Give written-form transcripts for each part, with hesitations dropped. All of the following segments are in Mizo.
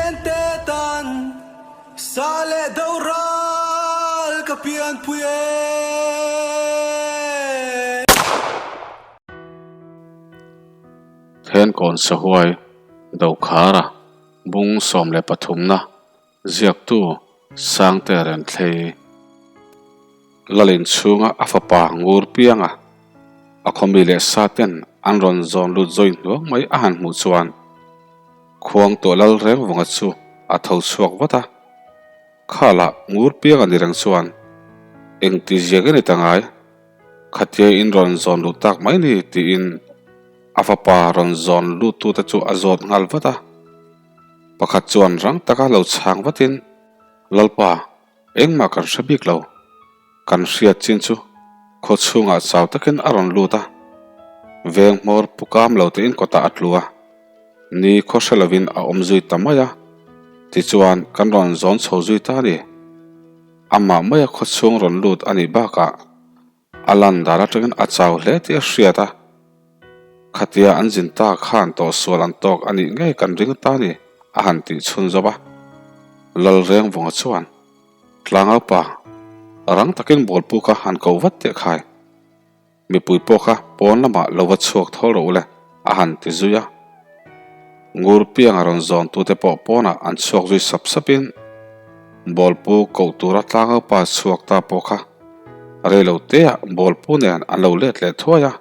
Zalen te tan sa leh do ral ka pianpui e. Thenkawn Sahuai Dokhara bung 13 na ziaktu Sangte Renthlei Lalin chhunga a fapa ngur pianga a khawmi leh sa ten an rawn zawn lut zawi hnuang mai a han hmuh chuan khuang tawh lal reng vunga chu a tho chhuak vat a. Khalah ngur pianga ni reng chuan engti ziak nge ni ta ngai? Khatia in rawn zawn lut tak mai ni tiin a fapa rawn zawn lut tute chu a zawt nghal vat a. Pakhat chuan rang taka lo chhang vatin, Lalpa, engmah kan hre bik lo. Kan hriat chin chu khaw chhungah chau takin a rawn lut a, veng hmawr pu kam lo tein kawtah a tlu a, ni khaw hre lovin a awm zui ta mai a, tichuan kan rawn zawn chho zui ta a ni. Amah maia khaw chhung rawn lut a nih bakah a lan dan atangin a chau hle tih a hriat a, khatia an zin ta khan tawhsual an tawk a nih ngei kan ring ta a ni a han tih chhun zawp a. Lalrengvunga chuan. Tlangaupa, rang takin bawlpu kha han ko vat teh khai. Mipui pawh kha pawn lamah lo va chhuak thawl rawh ule, a han ti zui a. Ngur pianga rawn zawn tute pawh pawnah an chhuak zui sap sapin, bawlpu koh tura tlangaupa chhuak ta pawh kha reilo teah bawlpu nen an lo let leh thuai a.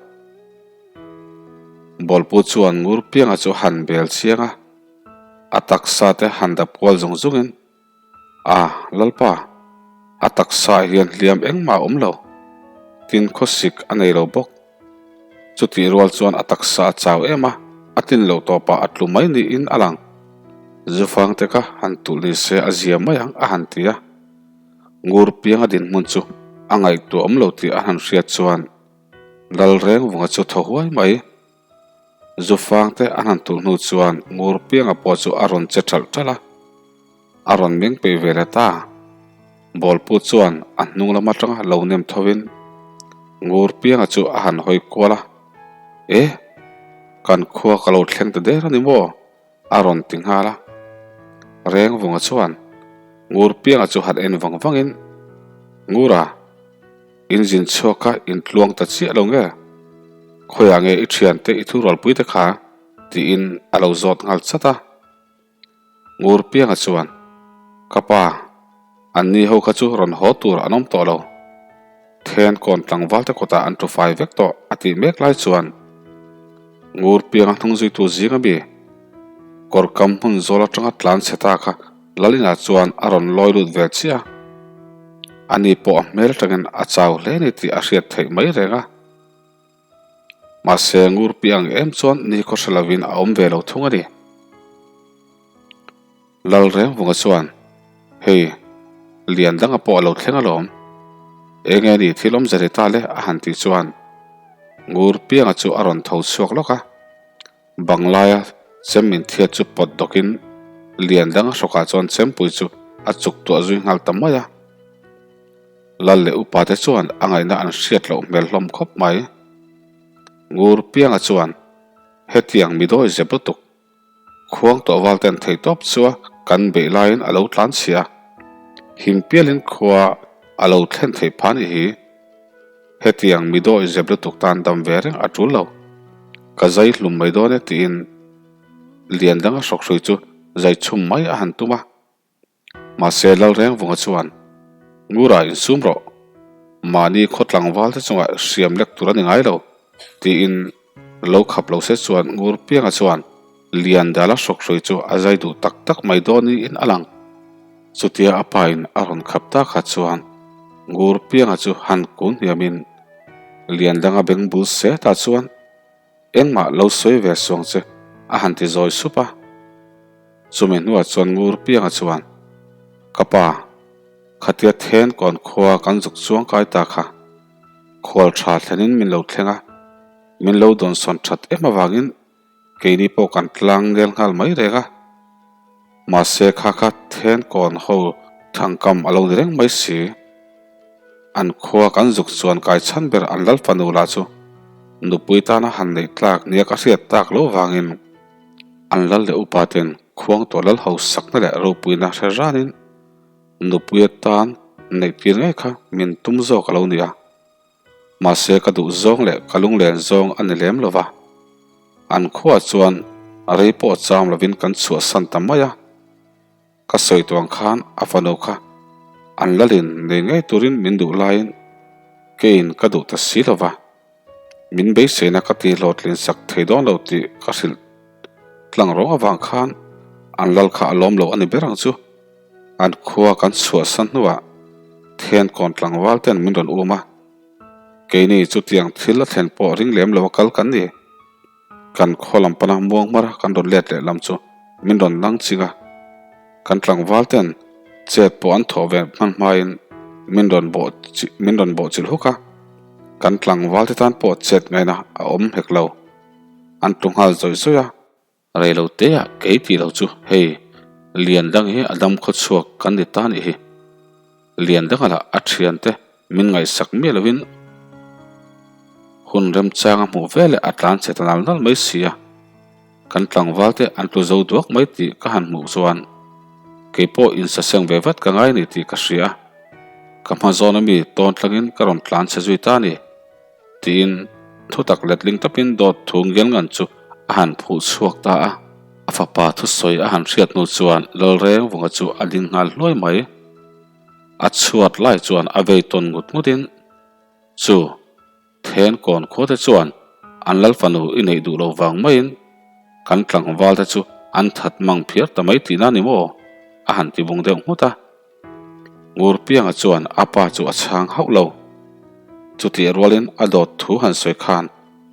Bawlpu chuan ngur pianga chu han bel chiang a, a taksa te han dap kual zung zungin, A, Lalpa, a taksa hian hliam engmah a awm lo. Tin, khawsik a nei lo bawk. Chutih rual chuan a taksa a chau em a, a tlin loh tawpah a tlu mai niin a lang. Zufang te kha han tulh ni se a zia mai ang a han ti a. Ngur pianga dinhmun chu a ngaihtuah awm lo tih a han hriat chuan Lal Rengvunga chu thaw huai mai. Zufang te an han tulh hnu chuan ngur pianga pawh chu a rawn che ṭalh ṭalh a, a rawn meng peih ve leh ta. Bawlpu chuan a hnung lam aṭanga lo nem thovin ngur pianga chu a han hawi kual a, E! Kan khua ka lo thleng ta der a ni maw? a rawn ti nghal a. Rengvunga chuan ngur pianga chu han en vang vangin, Ngura, in zin chhuak kha in tluang ta chiah lo nge? Khawiah nge i thiante i thurualpui te kha? tiin a lo zawt nghal chat a. Ngur pianga chuan, Ka pa, anni ho kha chu rawn haw tur an awm tawh lo. Then kawn tlangval te kawtah an tu fai vek tawh a tih mek lai chuan Ngur pianga hnung zuitu zing ami kawr kam hmun zawl atanga tlan chhe ta kha Lalina chuan a rawn lawi lut ve chiah a. Ani pawh a hmel atangin a chau hle ni tih a hriat theih mai reng a. Mahse ngur piang em chuan ni khaw hre lovin a awm ve lo thung a ni. Lalrengvunga chuan, Hei, lian danga pawh a lo thleng alawm. Eng nge ni thil awm zari ta le? a han tih chuan ngur pianga chu a rawn tho chhuak lawk a. Banglaia chem min thiat chu pawt dawkin lian danga hrawkah chuan chempui chu a chuk tuah zui nghal ta mai a. Lal leh upate chuan a ngaihna an hriat loh hmel hlawm khawp mai. Ngur pianga chuan, Hetiang mi dawi zep lutuk. Khuang tawhval ten thei tawp chu a kan beih laiin a lo tlan chhia. Him pialin khua a lo thlen theih phah ni hi. Hetiang mi dawi zep lutuk tan dam ve reng a tul lo. Ka zai hlum mai dawn e tiin lian danga hrawkhrui chu zai chhum mai a han tum a. Mahse Lalrengvunga chuan, Ngura insum rawh, mahni khaw tlangval te chungah hriam lek tur a ni ngai lo, tiin lo khap lo se chuan Ngur pianga chuan Liandala hrawkhrui chu a zai duh tak tak mai dawn niin a lang. Chutia a pain a rawn khap ta kha chuan Ngur pianga chu han kun hniamin Liandanga beng bul setah chuan, Engmah lo sawi ve suang che, a han ti zawi sup a. Chumi hnuah chuan ngur pianga chuan, Ka pa, khatia then kawn khua kan zuk chuang kai ta kha. Khual tha thlenin min lo thleng a, min lo dawnsawn that em avangin keini pawh kan tlang nel nghal mai reng a. Mahse kha kha then kawn ho thangkam a lo ni reng mai si. An khua kan zuk chuan kai chhan ber an lal fanu lah chu nupui tana han neih tlak nia ka hriat tak loh vangin an lal leh upa ten. Khuangtuah lal hausakna leh ropuina hre ranin nupui atan neih tir ngei kha min tum zawk a lo ni a. Mahse ka duh zawng leh ka lunglen zawng a ni lem lo va. An khuaah chuan rei pawh cham lovin kan chhuahsan ta mai a. Ka sawi tawh ang khan a fanu kha an lalin nei ngei turin min duh laiin keiin ka duh ta si lo va. Min beiseina ka ti hlawhtlin sak thei dawn lo tih ka hrilh tlang rawng avang khan an lal kha a lawm lo a ni ber ang chu. An khua kan chhuahsan hnuah Thenkawn tlangval ten min rawn um a, keini chutiang thil a thlen pawh ring lem lo a kal kan ni. Kan khaw lam pana muang hmara kan rawn let leh lam chu min rawn lang ching a, kan tlangval ten chet pawh an thawh ve hman hmain min rawn bawh min rawn bawh chilh huk a, kan tlangval te tan pawh chet ngaihna a awm hek lo. An tlu nghal zawih zawih a. Rei lo te ah kei tih lo chu hei lian dang hi a dam khaw chhuak kan ni ta nih hi. Lian danga lah a thiante min ngaihsak miah lovin hun remchang a hmuh veleh a tlan chhe ta nal nal mai si a. Kan tlangval te an tlu zo duak mai tih ka han hmuh chuan keipawh insaseng ve vat ka ngai ni tih ka hria a. Ka hma zawn ami tawn tlangin ka rawn tlan chhe zui ta a ni. Tiin thutak letling tapin dawt thu ngial ngan chu a han phuh chhuak ta a. A fapa thusawi a han hriat hnu chuan Lalrengvunga chu a ding nghal hluai mai. A chhuat lai chuan a vei tawn ngut ngutin, Chu, Thenkawn khuate chuan an lal fanu i neih duh lo vang maiin kan tlangval te chu an that mang phiar ta mai tihna ni maw? a han ti bung deuh nghut a. Ngurpianga chuan a pa chu a chhang hauh lo. Chutih rualin a dawt thu han sawi khan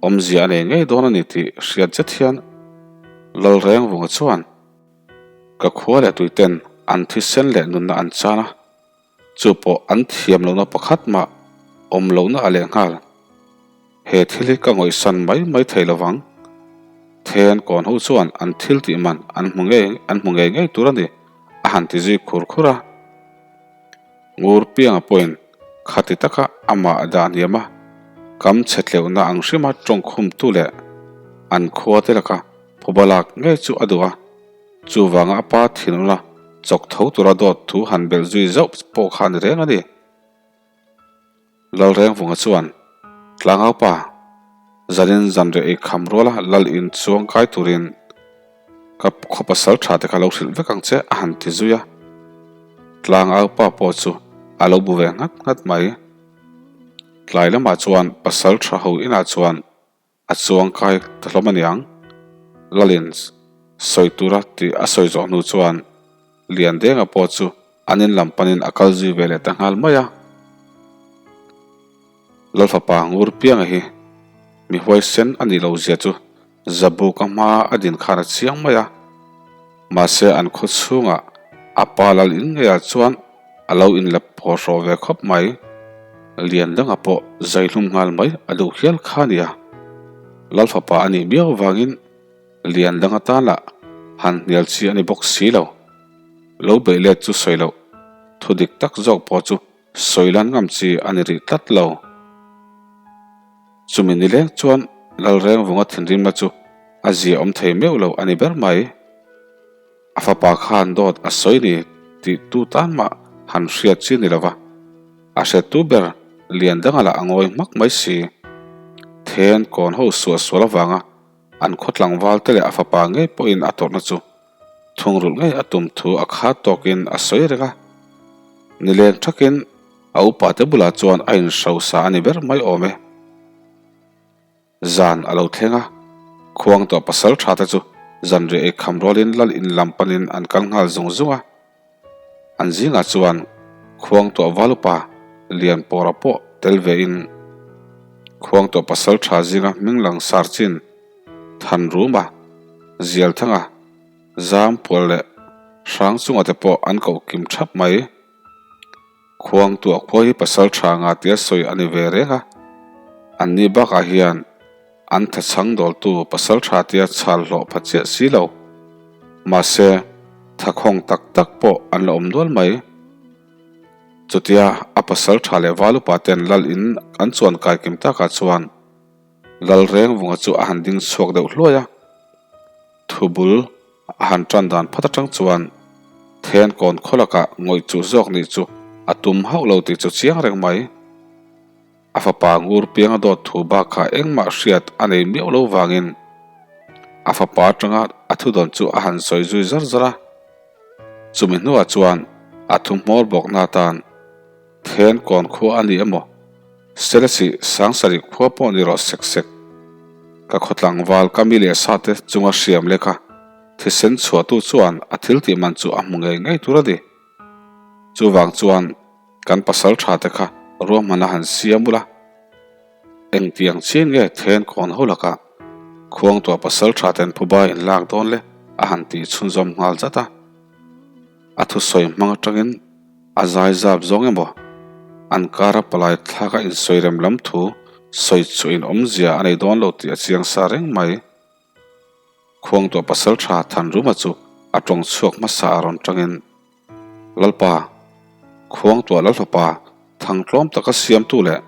awmzia a nei ngei dawn a ni tih hriat zet hian Lalrengvunga chuan, Ka khua leh tuiten an thisen leh nunna an chan a, chu pawh an thiam lohna pakhat mah awm lohna a leh nghal. He thil hi ka ngawihsan mai mai thei lo vang. Then kawn ho chuan an thil tih man an hmu ngei an hmu ngei ngei tur a ni, a han ti zui khur khur a. Ngur pianga pawhin khati taka amah a dah hniam a, kam chhe tleuhna ang hrima tawngkhumtu leh an khua te laka phuba lak ngei chu a duh a. Chuvanga a pa thinlung a chawk tho tura dawt thu han belh zui zauh pawh kha a ni reng a ni. Lalrengvunga chuan, Tlangaupa, zanin zanriah ei kham ruala lal in chuang kai turin ka khaw pasal tha te kha lo hrilh vek ang che a han ti zui a. Tlangaupa pawh chu a lo bu ve nghat nghat mai. Tlai lamah chuan pasal tha ho inah chuan A chuang kai ta hlawm a niang. Lalin sawi tura tih a sawi zawh hnu chuan Liandenga pawh chu an in lam panin a kal zui ve leh ta nghal mai a. Lalfapa Ngurpianga hi mi huaisen a nih loh zia chu Zabuka hma a din khan a chiang mai a. Mahse an khaw chhungah a pa lal in ngeiah chuan a lo inlep phaw hrawh ve khawp mai. Lian danga pawh zai hlum nghal mai a duh hial kha nia. Lal fapa a nih miau vangin Lian danga tan lah han hnial chi a ni bawk si lo. Lo beih let chu sawi loh, thu dik tak zawk pawh chu sawi lan ngam chi a ni rih tlat lo. Chumi ni leng chuan Lalrengvunga thinrimna chu a zia awm thei meuh lo a ni ber mai. A fapa khan dawt a sawi ni tih tu tan mah han hriat chi ni lova, a hrettu ber lian danga lah a ngawi hmak mai si. Then kawn ho suah sual avanga an khaw tlangval te leh a fapa ngei pawhin a tawrhna chu thungrulh ngei a tum thu a khat tawkin a sawi reng a. Nileng thakin a upa te bulah chuan a inhrosa a ni ber mai awm e. Zan a lo thleng a, khuang tawh pasal tha te chu zanriah ei kham rualin lal in lam panin an kal nghal zung zung a. An zingah chuan khuang tawh valupa lian pawra pawh tel vein khuang tawh pasal tha zinga hming lang sar chin Thanruma, Zialthanga, Zampual leh Hrangchunga te pawh an koh kim thap mai. Khuang tuah khua hi pasal tha nga tia sawi a ni ve reng a, anni bakah hian an tha chhang dawltu pasal tha tia chhal hlawh pha chiah si lo. Mahse, thakhawng tak tak pawh an la awm nual mai. Chutia a pasal tha leh val upa ten lal in an chuan kai kim takah chuan Lalrengvunga chu a han ding chhuak deuh hluai a, Thubul. A han tan dan phat atang chuan Thenkawn khaw lakah ngawih chuh zawk nih chu a tum hauh lo tih chu chiang reng mai. A fapa ngur pianga dawt thu bak kha engmah hriat a nei miauh lo vangin a fapa atanga a thudawn chu a han sawi zui zar zar a. Chumi hnuah chuan a thu hmawr bawkna atan Thenkawn khua a ni emaw? Selesih Sangsarih khua pawh ni rawh sek sek. Ka khaw tlangval ka mi leh sa te chunga hriam lek a, thisen chhuahtu chuan a thil tih man chu a hmu ngei ngei tur a ni. Chuvang chuan kan pasal tha te kha ruahman a han siam ula. Engtiang chian nge Thenkawn ho lakah Khuangtuah pasal tha ten phuba in lak dawn le a han tih chhunzawm nghal zat a. A thusawi hmang atangin a zai zap zawng emaw an kara palai thlaka insawi rem lam thu sawi chhuah in awmzia a nei dawn lo tih a chiang sa reng mai. Khuangtuah pasal tha Thanruma chu a tawng chhuak hmasa a rawn tangin, Lalpa, Khuangtuah Lalfapa thangtlawm taka siamtu leh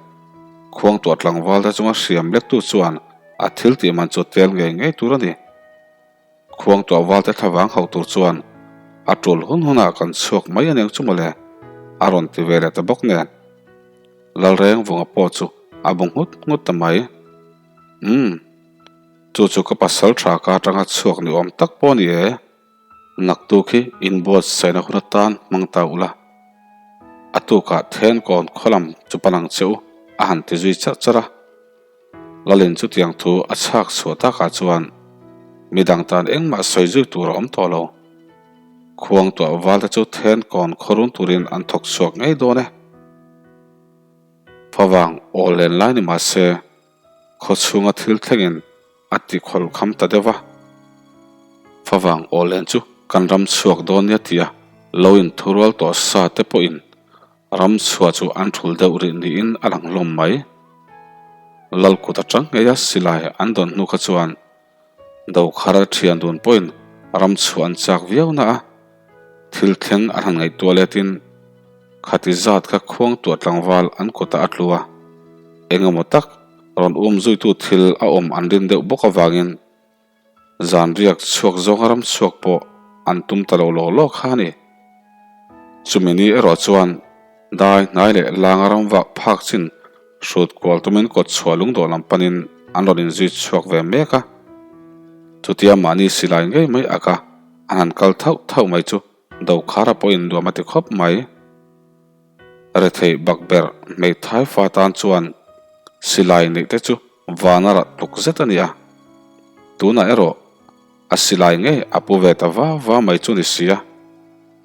Khuangtuah tlangval te chunga hriam lektu chuan a thil tih man chu tel ngei ngei tur a ni. Khuangtuah valte thlavang hauh tur chuan a tul hun hunah kan chhuak mai aniang chu mawle, a rawn ti ve leh ta bawk nen. Lalreng vunga pawh chu a bu nghut nghut ta mai. Umm, chu chu ka pasal tha ka atanga chhuak ni awm tak pawh a ni e. Naktuk hi inbuatsaihna hun atan hmang ta ula. A tukah Thenkawn khawlam chu pan ang che u, a han ti zui charh charh a. Lalin chutiang thu a chhak chhuah takah chuan midang tan engmah sawi zui tur a awm tawh lo. Khuangtuah valte chu then kawn khawrun turin an thawk chhuak ngei dawn e. Favang aw len lai ni mah se khaw chhunga thil thlengin a ti khawl kham ta deuh va. Favang aw len chu kan ram chhuak dawn nia tia lo inthurual tawh sa te pawhin Ram chhuah chu an thul deuh rih niin a lang hlawm mai. Lal kut atang ngeia silai an dawn hnu kha chuan Dokhara thian dun pawhin ram chhuah an chak viau na a, thil thleng an han ngaihtuah letin khati zat kha khuang tuah tlangval an kutah a tlu a, engemaw tak rawn um zuitu thil a awm an rin deuh bawk avangin Zan riak chhuak zawnga ram chhuak pawh an tum ta lo law law kha a ni. Chumi ni erawh chuan dai hnai leh langa ram vak phak chin hrut kual tumin kawt chhuah lungdawh lam panin an rawn inzui chhuak ve mek a. Chutia mahni silai ngei mai aka an han kal thauh thauh mai chu Dokhara pawhin nuam a ti khawp mai. Retheih bakberh hmeithai fa tan chuan silai neih te chu vana rat tluk zet a ni a, tunah erawh a silai ngei a pu ve ta va va mai chu ni sia,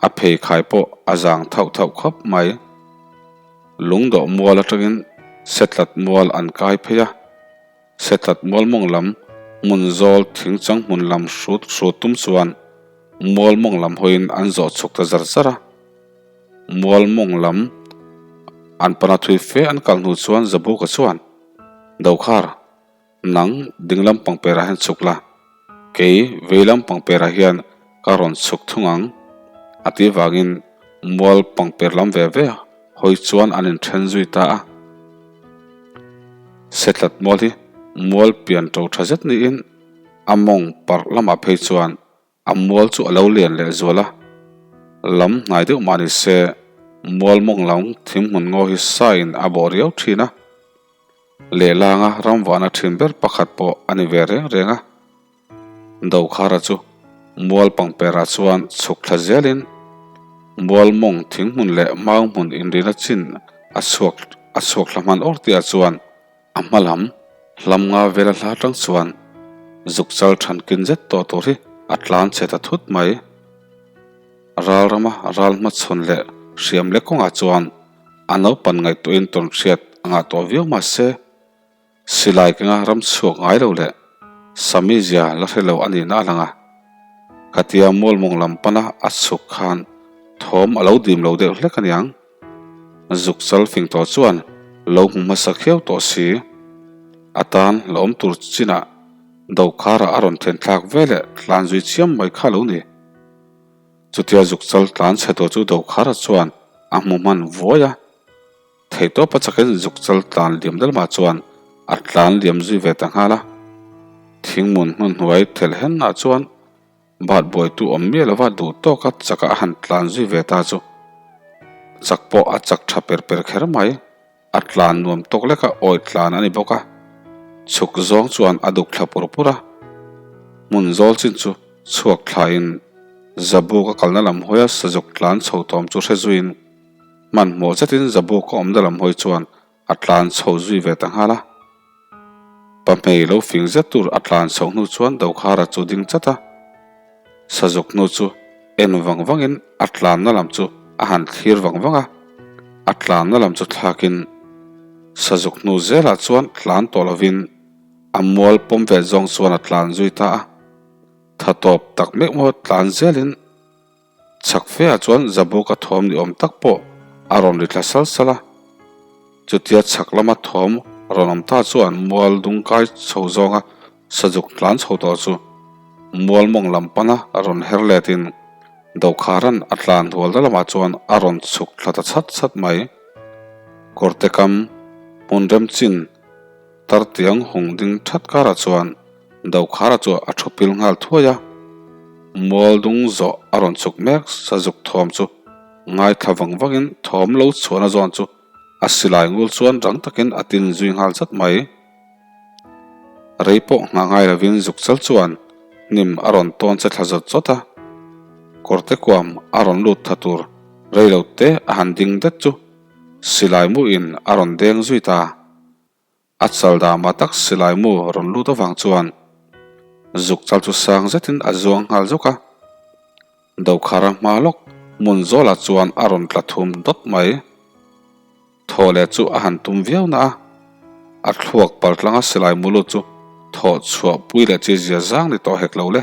a pheikhai pawh a zang thauh thauh khawp mai. Lungdawh mual atangin Setlat mual an kai phei a. Setlat mual mawng lam hmun zawl thing chang hmun lam hrut hrut tum chuan mual mawng lam hawiin an zawh chhuk ta zar zar a. Mual mawng lam an pana thui fe an kal hnu chuan Zabuka chuan, Dokhar, nang ding lam pangperah hian chhuk la, kei vei lam pangperah hian ka rawn chhuk thung ang, a tih vangin mual pangper lam ve ve hawi chuan an inthen zui ta a. Setlat mual hi mual pian to tha zet niin a mawng parh lamah phei chuan a mual chu a lo lian leh zual a. Lam hnai deuh mah ni se mual mawng lam thing hmun ngaw hi sain a bawh riau thin a. Lehlanga ramvahna thin ber pakhat pawh a ni ve reng reng a. Dokhara chu mual pangperah chuan chhuk thla zelin mual mawng thing hmun leh mau hmun inrina chin a chhuak a chhuak thla hman awr tihah chuan a hma lam hlam nga vela hla tang chuan zuk chal than kin zet tawh tur hi a tlan chhe ta thut mai. Ral rama ral hmachhawn leh hriam lek kawngah chuan a naupan ngaihtuahin tawnhriat a ngah tawh viau mahse, Silai kenga ram chhuak ngai lo leh Sami zia la hre lo a nihna a lang a. Khatia mualmawng lam pana a chhuk khan thawm a lo dim lo deuh hlek aniang. Zuk chal fing tawh chuan lo hmu hmasa khiau tawh si. A tan la awm tur chinah Dokhara a rawn then thlak ve leh tlan zui chiam mai kha lo ni. Chutia zuk chal tlan chhe tawh chu Dokhara chuan a hmu hman vuai a. Theihtawp a chakin zuk chal tlan liam delmah chuan a tlan liam zui ve ta nghal a. Thingmun hmun hnuai thelh henah chuan Bat buaitu awm miah lova duh tawka chaka a han tlan zui ve ta chu chak pawh a chak tha per per kher mai. A tlan nuam tawk leka awi tlan a ni bawk a, chhuk zawng chuan a duk thla pur pur a. Hmun zawl chin chu chhuak thlaiin Zabuk a kalna lam hawia sazuk tlan chho tawm chu hre zuiin hmanhmawh zetin Zabuk a awmna lam hawi chuan a tlan chho zui ve ta nghal a. Pahmei lo fing zet tur a tlan chhoh hnu chuan Dokhara chu ding chat a. Sazuk hnu chu en vang vangin a tlanna lam chu a han thlir vang vang a, a tlanna lam chu thlakin Sazuk hnu zelah chuan tlan tawh lovin a mual pawm ve zawng chuan a tlan zui ta a. Tha tawp tak meuh maw tlan zelin Chhak feah chuan Zabuka thawm ni awm tak pawh a rawn ri thla sal sal a. Chutia chhak lama thawm rawn awm ta chuan mual dung kai chho zawnga sazuk tlan chho tawh chu mual mawng lam pana rawn her letin Dokharan a tlan hual na lamah chuan a rawn chhuk thla ta chhat chhat mai. Kawrte kam hmun rem chin Tartiang hung ding that karah chuan Dokhara chu a thu pil nghal thuai a, mual dung zawh a rawn chhuk mek sazuk thawm chu ngaithla vang vangin thawm lo chhuahna zawn chu a silai ngul chuan rang takin a tin zui nghal zat mai. Rei pawh nghah ngai lovin zuk chal chuan hnim a rawn tawn che thla zawt zawt a, kawrte kuam a rawn lut tha tur rei lo te a han ding det chu silai muin a rawn deng zui ta. A chal dama tak silai mu rawn lut avang chuan zuk chal chu sang zetin a zuang nghal zuk a, Dokhara hma lawk hmun zawlah chuan a rawn tla thum dawt mai. Thaw leh chu a han tum viau na a, a thluak pal tlanga silai mu lut chu thawh chhuah pui leh chi zia zang ni tawh hek lo le.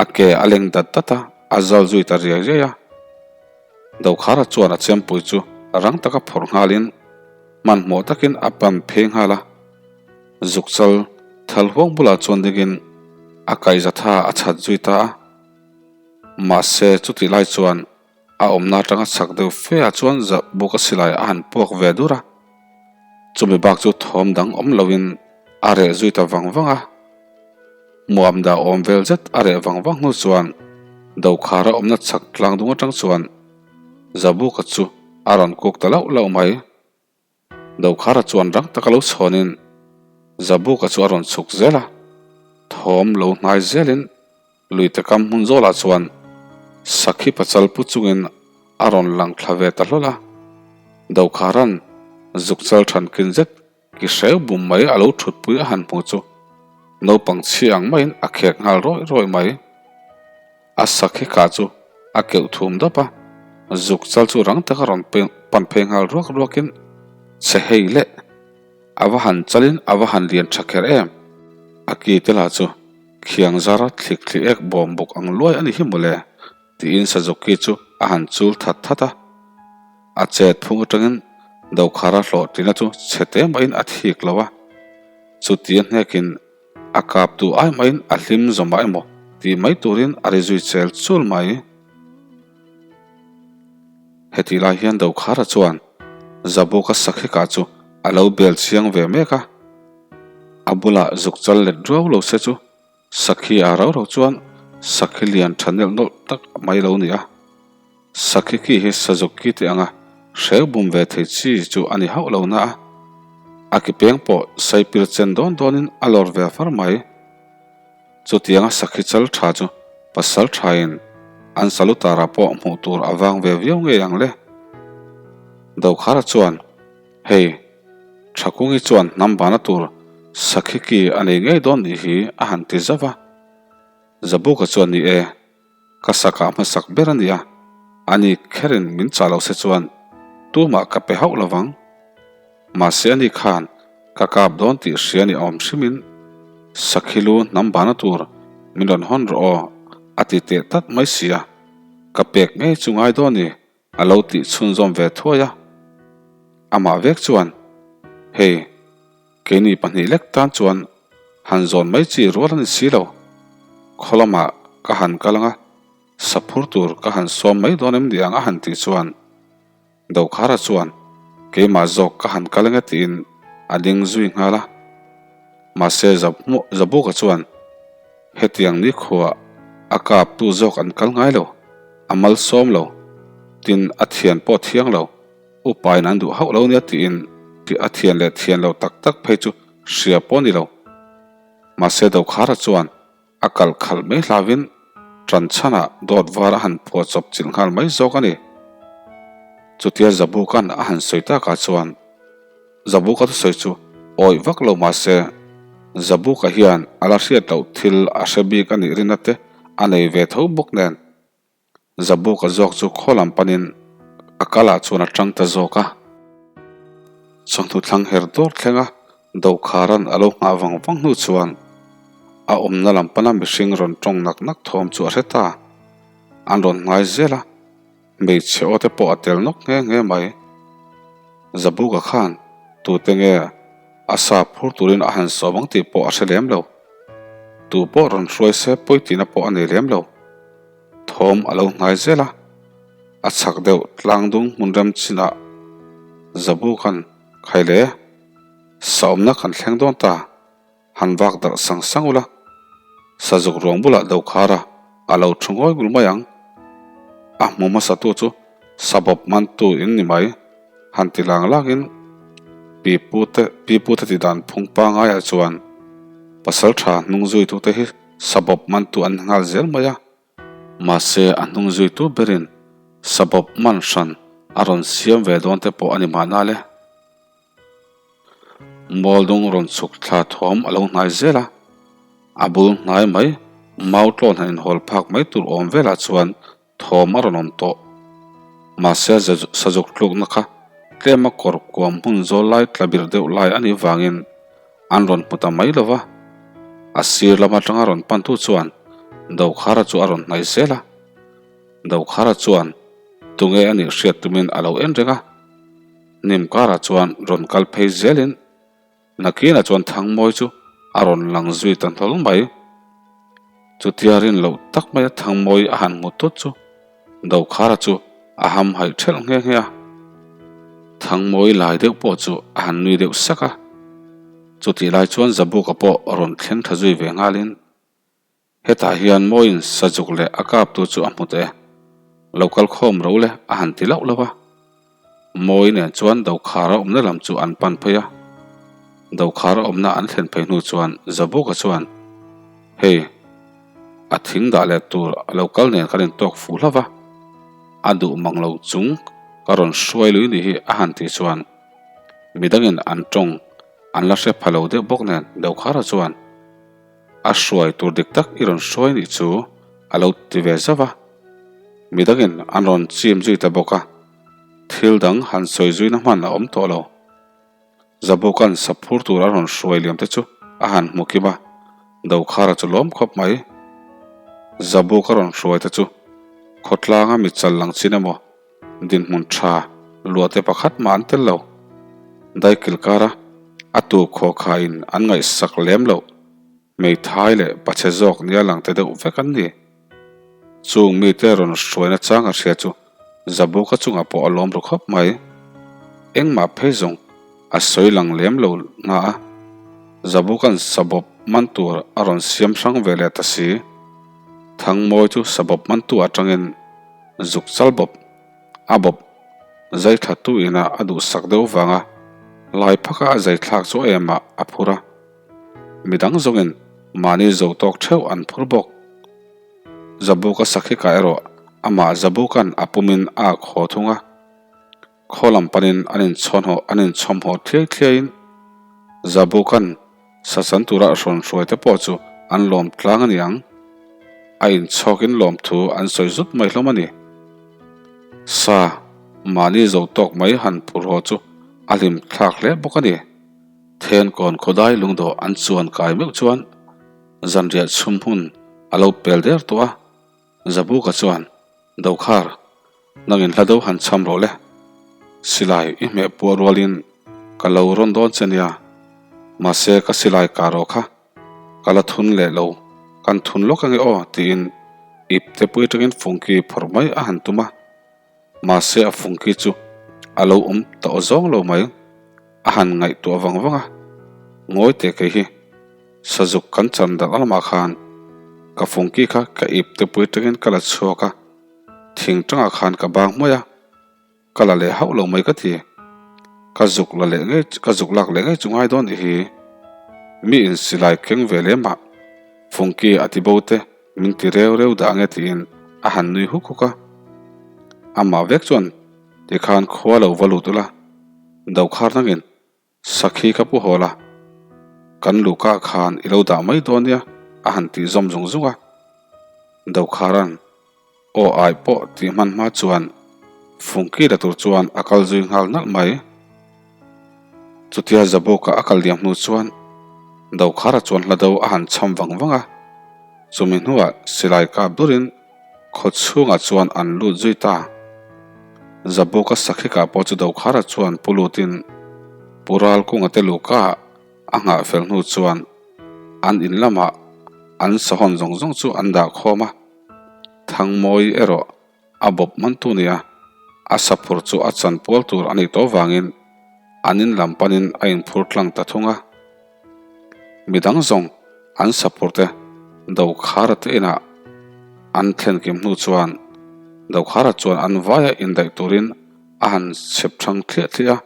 A ke a leng dat dat a, a zal zui ta riai riai a. Dokhara chuan a chempui chu rang taka phawrh nghalin hmanhmawh takin a pan phei nghal a. Zukchal thal huang bulah chuan dingin a kaihza tha a chhat zui ta a. Mahse chutih lai chuan a awmna atanga chak deuh fe ah chuan buk a silai a han puak ve dur a. Chumi bak chu thawm dang awm loin a reh zui ta vang vang a. Muam dah awm vel zet a reh vang vang hnu chuan Dokhara awmna chhak tlang dung atang chuan Zabuka chu a rawn kuk ta lauh lauh mai. Dokhara chuan rang taka lo chhawnin Zabuka chu a rawn chhuk zel a, thawm lo hnai zelin luite kam hmun zawlah chuan Sakhi pachal pu chungin a rawn lang thla ve ta hlawl a. Dokhara'n zukchal thankin zet Ki hreu bum mai a lo thutpui a han hmu chu naupang chhi ang maiin a khek nghal rawih rawih mai. A sakhi kah chu a keuh thum dap a, zuk chal chu rang taka rawn pan phei nghal ruak ruakin che hei leh a va han chalin a va han lian tha kher em. A ki te lah chu khiang zara thlik thli ek bawm bawk ang luai a ni hi mawle tiin Sazuki chu a han chul that that a. A chet phung atangin Dokhara hlawhtlina chu chhe te maiin a thik lo a, chuti a hnekin a kap tu ai maiin a hlim zawmah emaw tih mai turin a ri zui chel chul mai. Hetih lai hian Dokhara chuan Zabuka sakhika chu a lo bel chiang ve mek a, a bulah zuk chal let ruau lo se chu Sakhi a rau rau chuan sakhi lian tha nelh nawlh tak mai lo ni a. Sakhi ki hi sazuk ki tih anga hreu bum ve thei chi chu a ni hauh lo na a, a ki peng pawh saipil chen dawn dawnin a lawr ve far mai. Chutianga sakhi chal tha chu pasal thain an salutara pawh hmuh tur a vang ve viau ngei ang le. Dokhara chuan, Hei, Thakungi chuan hnam bana tur sakhi ki a nei ngei dawn nih hi a han ti zauh a. Zabuka chuan ni e, ka sakah hmasak ber a nia, ani kherin min chah lo se chuan tumah ka pe hauh lovang. Mahse ani khan ka kap dawn tih hria ni awm hrimin sakhi lu hnam bana tur min rawn hawn rawh aw a ti teh tlat mai sia, ka pek ngei chu ngai dawn ni. A lo tih chhunzawm ve thuai a, amah vek chuan, Hei, keini pahnih lek tan chuan han zawn mai chi rual a ni si lo. Khaw lamah ka han kal ang a, saphur tur ka han sawm mai dawn em ni ang a han tih chuan Dokhara chuan, Keimah zawk ka han kal ang e tiin a ding zui nghal a. Mahse Zabuka chuan, Hetiang ni khuah. A kaptu zawk an kal ngai lo, a malsawm lo, tin a thian pawh thiang lo, upain an duh hauh lo nia tiin a thian leh thian lo tak tak phei chu hria pawh a ni lo. Mahse Dokhara chuan a kal khalh mai hlauhin ṭan chhanah dawt var a han phuah chawp chilh nghal mai zawk a ni. Chutia Zabuka'n a han sawi takah chuan Zabuka thusawi chu awih vak lo mahse Zabuka hian a la hriat loh thil a hre bik a nih rinna te a nei ve tho bawk nen Zabuka zawk chu khaw lam panin a kalah chuan a tang ta zawk a. Chawhnu thlang her dawr thlenga Dokhara'n a lo nghah vang vang hnu chuan a awmna lam pana mihring rawn tawng nak nak thawm chu a hre ta. An rawn ngai zel a, hmeichhe aw te pawh a tel nawk nghe nghe mai. Zabuka khan tute nge a sa phur turin a han sawm ang tih pawh a hre lem lo. Tu pawh rawn hruai se pawi tihna pawh a nei lem lo. Thawm a lo hnai zel a, a chhak deuh tlang dung hmun rem chinah Zabuka'n khai le, saawmna kan thleng dawn ta, han vak darh sang sang ula, sazuk ruang bulah Dokhara a lo thu ngawi ngul mai ang. A hmu hmasatu chu sabawp mantu in ni mai, han ti lang langin pipute pipute ti dan phung pangaiah chuan pasaltha hnung zuitute hi Sabawp mantu an nghal zel mai a, mahse a hnung zuitu berin sabawp man hran a rawn siam ve dawn te pawh a ni mahna le. Mualdung rawn chhuk thla thawm a lo hnai zel a, a bul hnai mai mau tlawn han inhawl phak mai tur awm velah chuan Thawm a rawn awm tawh. Mahse sazuk tlukna kha tlema kawr kuam hmun zawl lai tla bir deuh lai a nih vangin an rawn hmu ta mai lo va. A sir lam atanga rawn pantu chuan Dokhara chu a rawn hnaih zel a. Dokhara chuan tunge a nih hriat tumin a lo en reng a. Hnim karah chuan rawn kal phei zelin Nakinah chuan Thangmawi chu a rawn lang zui ta hlawl mai. Chutia rin loh tak maia Thangmawi a han hmu tut chu Dokhara chu a ham haih ṭhelh nghe nghe a. Thangmawi lai deuh pawh chu a han nui deuh sak a. Chutih lai chuan Zabuka pawh rawn thleng ṭha zui ve nghalin Hetah hian Mawiin Sazuk leh a kaptu chu a hmu teh e. Lo kal khawm ro le a han ti lauh lauh a. Mawi nen chuan Dokhara awmna lam chu an pan phei a. Dokhara awmna an thlen phei hnu chuan Zabuka chuan, Hei, a thing dah leh tur a lo kal nen kan intawk fuh hlauh va, a duh mang lo chung ka rawn hruai lui ni hi a han tih chuan midangin an tawng an la hre pha lo deuh bawk nen Dokhara chuan, A hruai tur dik tak i rawn hruai nih chu a lo ti ve zauh a, midangin an rawn chim zui ta bawk a, thil dang han sawi zuina hman a awm tawh lo. Zabuka'n saphur tur a rawn hruai liam te chu a han hmu kim a, Dokhara chu lawm khawp mai. Zabuk a rawn hruai te chu khawtlanga mi chal lang chin emaw dinhmun tha luahte pakhat mah an tel lo. Daikil kara a tu khawkhain an ngaihsak lem loh hmeithai leh pachhe zawk nia lang te deuh vek an ni. Chung mite rawn hruaina chang a hria chu Zabuka chungah pawh a lawm ru khawp mai. Engmah phei zawng a sawi lang lem lo na a, Zabuka'n sabawp man tur a rawn siam hrang ve leh ta si. Thangmawi chu sabawp mantu atangin Zuk chal bawp a bawp zai thla tu ina a duhsak deuh vanga lai phaka a zai thlak chu a emah a phur a, midang zawngin mahni zo tawk theuh an phur bawk. Zabuka sakhika erawh amah Zabuka'n a pumin a ak haw thung a, khaw lam panin an inchhawn haw an inchhawm haw thliai thliaiin Zabuka'n Sachan tura a hrawn hruai te pawh chu an lawm tlang a ni ang. A inchhawkin lawmthu an sawi zut mai hlawm a ni. Sa, mahni zo tawk mai han phur haw chu a hlim thlak hle bawk a ni. Thenkawn khawdai lungdawh an chuan kai meuh chuan zanriah chhum hun a lo pel der tawh a. Zabuka chuan, Dokhar, nangin hla deuh han cham rawh le. Silai i hmeh puah rualin ka lo rawn dawn che nia. Mahse ka silai kah rawh kha ka la thun leh lo, kan thun lawk ange aw tiin ipte pui atangin fungki phawrh mai a han tum a. Mahse a fungki chu a lo awm ta aw zawng lo mai. A han ngaihtuah vang vang a, Ngawi teh kei hi, sazuk kan chan darh lamah khan. Ka fungki kha ka ip te pui tangin ka la chhuak a, thing tangah khan ka bang hmawih a, ka la leh hauh lo mai ka ti. Ka zuk la leh ngei ka zuk lak leh ngei chu ngai dawn i hi. Mi in silai keng ve lem ah fungki a ti bo te min ti reu reu dah ange tiin a han nui huk huk a. Amah vek chuan tikhan khua lo va lut ula, dokhar nangin Sakhi ka pu hawl a, kan luhkah khan i lo dah mai dawn nia a han tih zawm zung zung a. Dokhara'n aw ai pawh tih hman hma chuan Fungki la tur chuan a kal zui nghal nalh mai. Chutia Zabuka a kal liam hnu chuan Dokhara chuan hla do a han cham vang vang a, chumi hnuah silai kap durin Khaw chhungah chuan an lut zui ta. Zabuka sakhikah pawh chu Dokhara chuan pu lutin Pu Ralkunga te luhka a nghah fel hnu chuan an in lamah an sahawn zawng zawng chu an dah khawm a. Thangmawi erawh a bawp hmantu nia a saphur chu a chan pual tur a nih tawh vangin an in lam panin a inphur tlang ta thung a. Midang zawng an saphurte Dokhara te inah an thlen kim hnu chuan Dokhara chuan an vaia indaih turin a han chhep thang thliah thliah a,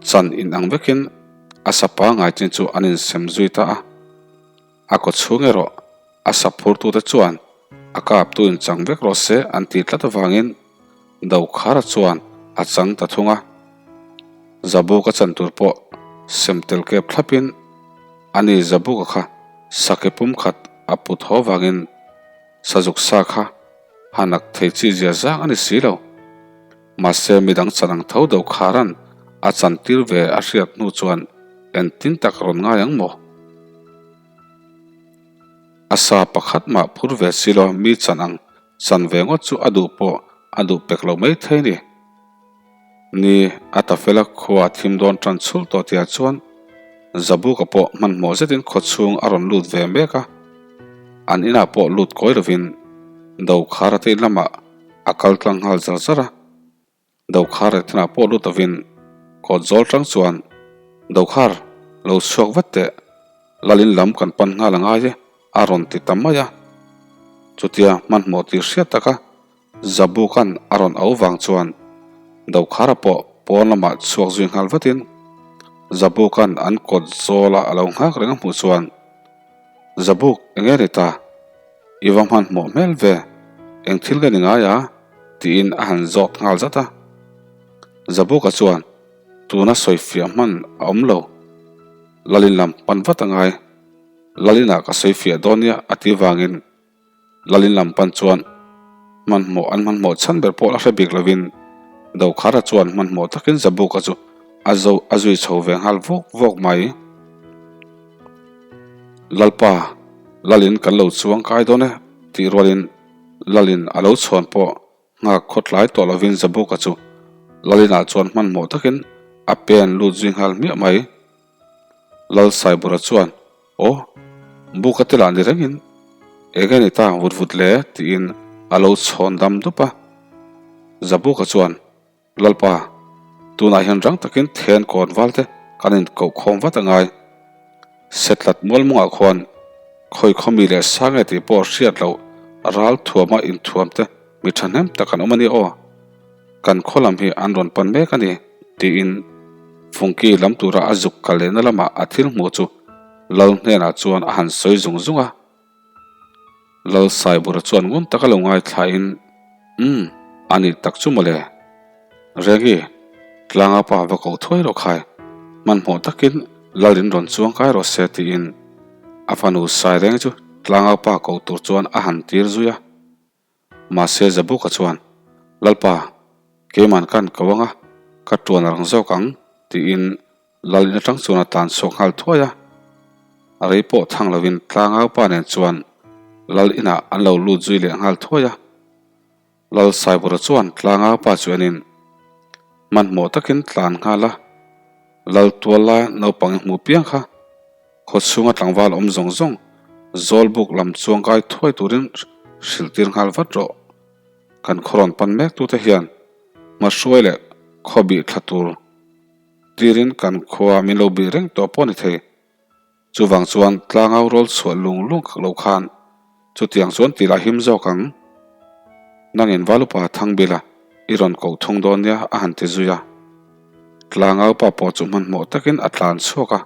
chan in ang vekin a sa pangai chin chu an insem zui ta a. A kaw chhung erawh a saphurtute chuan a kaptu inchang vek rawh se an ti tlat avangin Dokhara chuan a chang ta thung a. Zabuka chan tur pawh sem tel kep thlapin ani Zabuka kha sake pum khat a put haw vangin sazuk sa kha hanak thei chi zia zang a ni si lo. Mahse midang chan ang tho Dokhara'n a chan tir ve a hriat hnu chuan engtin tak rawn ngai ang maw? A sa pakhat mah phur ve si lo mi chan ang Chan ve ngawt chu a duh pawh a duh pek lo mai thei ni. Ni, a ta fela khua a thim dawn tan chhulh tawh tihah chuan Zabuka pawh hmanhmawh zetin khaw chhung a rawn lut ve mek a. An inah pawh lut kawi lovin Dokhara te in lamah a kal tlang nghal zar zar a. Dokhar leh thinah pawh lut lovin kawt zawl tang chuan Dokhar lo chhuak vat teh, Lalin lam kan pan nghal a ngai e a rawn ti ta mai a. Chutia hmanhmawh tih hriat taka Zabuka'n a rawn au vang chuan Dokhara pawh pawn lamah chhuak zui nghal vatin Zabuka'n an kawt zawla a lo nghak reng a hmuh chuan Zabuk enge ni ta? I va hmanhmawh hmel ve, eng thil nge ni ngai a? tiin a han zawt nghal zat a. Zabuka chuan, Tuna sawifiah hman a awm lo, Lalin lam pan vat a ngai, Lalinah ka sawifiah dawn nia a ti vangin Lalin lam pan chuan hmanhmawh an hmanhmawh chhan ber pawh la hre bik lovin Dokhara chuan hmanhmawh takin Zabuka chu a zo a zui chho ve nghal vawk vawk mai. Lalpa, Lalin kan lo chuang kai dawn e tih rualin Lalin a lo chhawn pawh nghak khawtlai tawh lovin Zabuka chu Lalinah chuan hmanhmawh takin a pen lut zui nghal hmiah mai. Lal Saibura chuan, Aw, Buka te lah ni rengin eng nge ni ta vut vut le tiin a lo chhawn dam dup a. Zabuka chuan, Lalpa, tunah hian rang takin then kawn val te kan inkoh khawm vat a ngai. Setlat mualmungah khuan khawi khawmi leh sa nge tih pawh hriat loh ral thuama inthuam te mi thahnem tak an awm a ni aw. Kan khaw lam hi an rawn pan mek a ni, tiin Fungki lam tura a zuk kal lehna lamah a thil hmuh chu Lal hnenah chuan a han sawi zung zung a. Lal Saibura chuan ngun taka lo ngaithlain, Umm, a nih tak chu mawle. Rengi, tlanga pa va koh thuai rawh khai. Hmanhmawh takin Lal in rawn chuang kai rawh se tiin a fanu Saireng chu tlanga pa koh tur chuan a han tir zui a. Mahse Zabuka chuan, Lalpa, keiman kan ko anga, ka tuan rang zawk ang tiin Lal in atang chuan a tlan chhuak nghal thuai a, a rei pawh thang lovin tlangau pa nen chuan Lal inah an lo lut zui leh nghal thuai a. Lal Saibura chuan tlangau pa chu enin hmanhmawh takin tlan nghal a, Lal tual lai naupang i hmuh piang kha khaw chhunga tlangval awm zawng zawng Zawlbuk lam chuang kai thuai turin hrilh tir nghal vat rawh. Kan khaw rawn pan mek tute hian hmahruai leh khaw bih thla tur Tirin kan khua min lo bih reng tawh pawh a ni thei. Chuvang chuan tlangau rawl chhuah lung lung kak lo khan. Chutiang chuan ti lah him zawk ang. Nangin Valupa Thangbila i rawn koh thung dawn nia a han ti zui a. Tlangaupa pawh chu hmanhmawh takin a tlan chhuak a.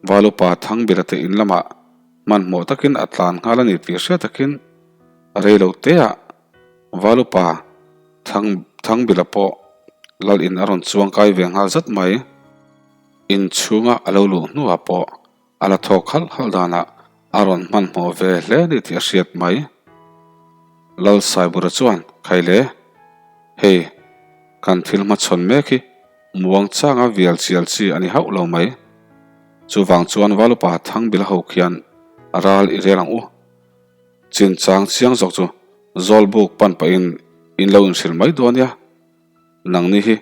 Valupa Thangbila te in lamah hmanhmawh takin a tlan nghal a ni tih hriat takin rei lo teah Valupa Thang Thangbila pawh lal in a rawn chuang kai ve nghal zat mai. Inchhunga a lo luh hnuah pawh A la thawk halh halh danah a rawn hmanhmawh ve hle a ni tih a hriat mai. Lal Saibura chuan, Khai le, hei kan thil hmachhawn mek hi muang changa vial chial chi a ni hauh lo mai. Chuvang chuan Valupa Thangbila ho khian ral i rel ang u. Chinchang chiang zawk chu Zawlbuk pan pahin in lo inhrilh mai dawn nia. Nangni hi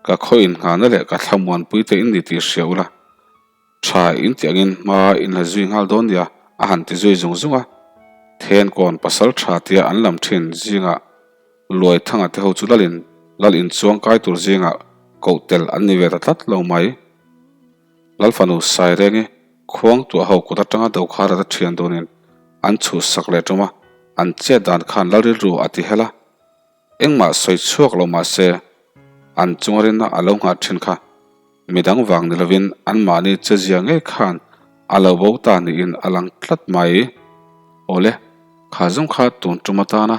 ka khaw inngahna leh ka thlamuanpui te in ni tih hria ula. Tha in tih angin hma in la zui nghal dawn nia a han ti zui zung zung a. Thenkawn pasal tha tia an lam thin zingah Luaithanga te ho chu lalin lal inchuang kai tur zingah koh tel an ni ve ta tlat lo mai. Lalfanu Sairengi khuangtuah ho kut atanga Dokhara te thian dunin an chhuhsak leh tum a, an chet dan khan lal rilru a ti hel a. Engmah sawi chhuak lo mah se, an chunga rinna a lo nghah thin kha midang vang ni lovin anmahni chezia ngei khan a lo bo ta niin a lang tlat mai. Awle, kha zawng kha tun tum atana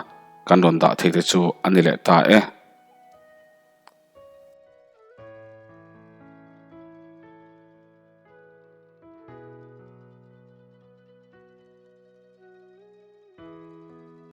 kan rawn dah thei te chu a ni leh ta e.